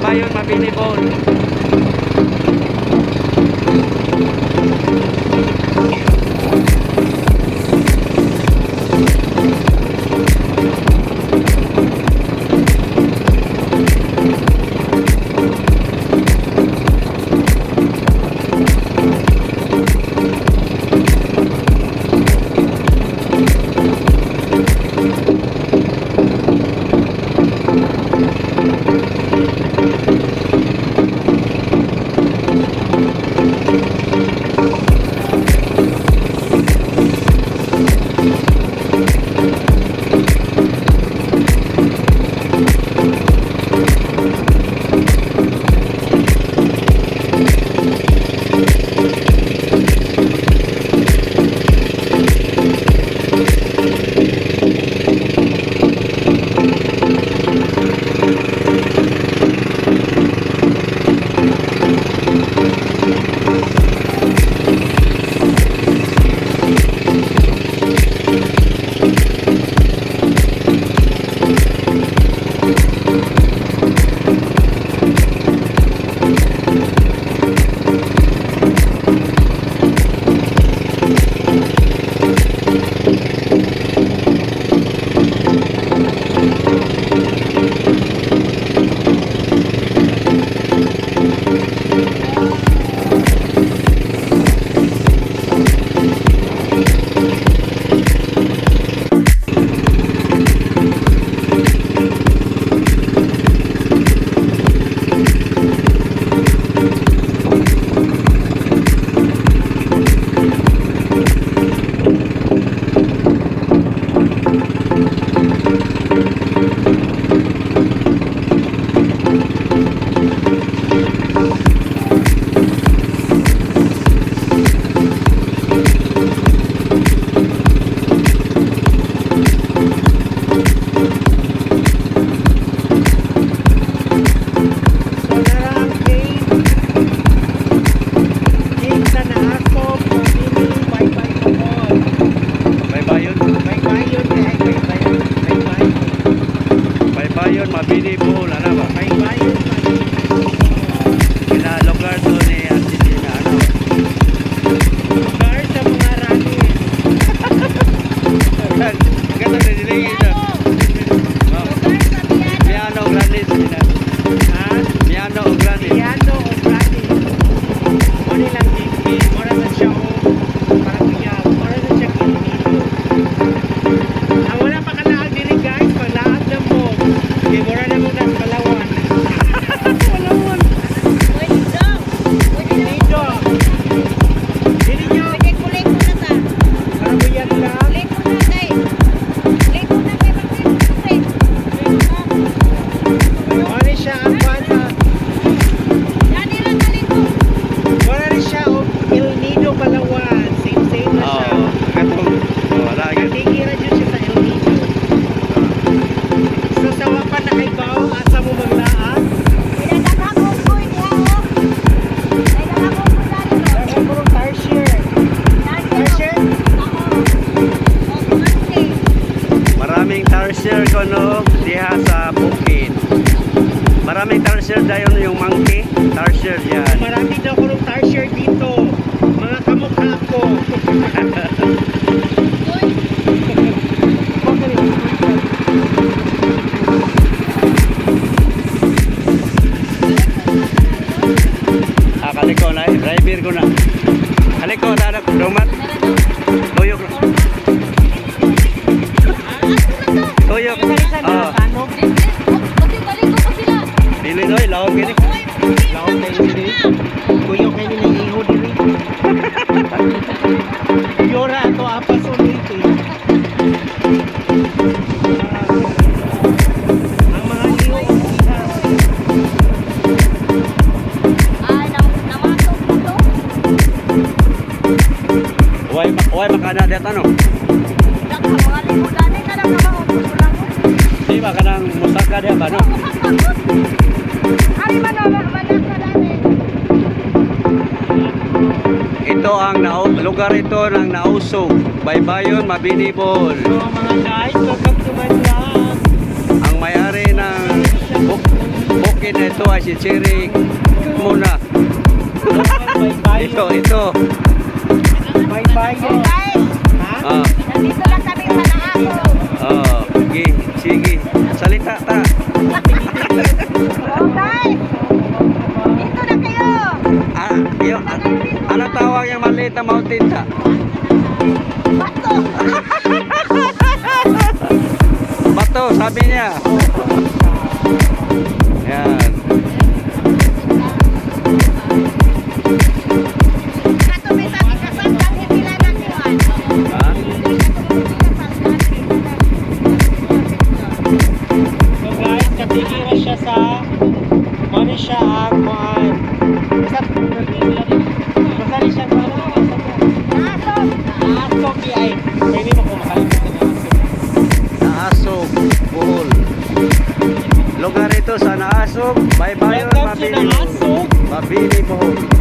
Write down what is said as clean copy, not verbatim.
Baybayon, Mabini, Bohol. So nara ang cave. Cave sa Naakop, Mabini, Baybay, Bohol. Baybayon. Baybayon kay Baybayon. Baybayon. Baybayon, Mabini, Bohol. Ano ba? Baybayon, Mabini, Bohol. Kina lugar to ni Argentina. Ano? Lugar sa mga ranin. Ganda na nila ito. Miano Granis. Ha? Miano Granis. Piano o Granny. Muna lang gigi. Mura na siya o parang uyab. Mura na siya kinito. Ang wala pa kalaag diri guys, paglaag na mo. Kay mura na mo ng Palawan. Palawan. Dito. Dili nyo. Parang uyab lang. Mura siya ang bata. Mura rin siya o El Nido, Palawan. Same same na siya. Oo. Katong. Wala. Katingira dyan siya sa El Nido. So sa wapan na kay Bao, asa mo maglaag? Dahil puro tarsier. Tarsier? Maraming tarsier ko no diha sa bukid. Maraming tarsier dayon yung monkey. Tarsier yan. Marami daw kurong tarsier dito. Mga kamukha ko. Ah, kaliko na eh. Driver ko na. Kaliko na anak. Dumat. Tuyok. Tuyok. Oh. Ano? Dili noy, lawom gini. Laot kayo diri. Kuyo kayo nila iho diri. Yora ato apas ulit eh. Ang mga iho iha. Way way makana diha ano. Di ba kanang musaka diha ba no? Ari man man na Ito ang lugar ito ng Nausog, Baybayon, Mabini, Bohol. So mga guys, welcome to my vlog. Ang may-ari ng bukid na ito ay Si Cherry muna. Bye. Ito, ito. Bye bye. Guys, Ha? Ah, nandito lang kami sa Naasog. oh, sige, sige. Salita ta. Oh, guys. Dito na kayo. Ah, yung, ah, ano tawag yung maliit na mountain ta? Bato. Bato, sabi niya. Yan. Kato may sabi kasangkan sila ng iwan. Ha? So guys, katigi na siya sa mano siya ang kuan. Basta basta ni siya ano, Naasog. Aso ay pwede mo kung makalimutan na aso. Naasog, Bohol. Lugar ito sa Naasog, Baybayon, Welcome to Mabini. Naasog. Mabini, Bohol.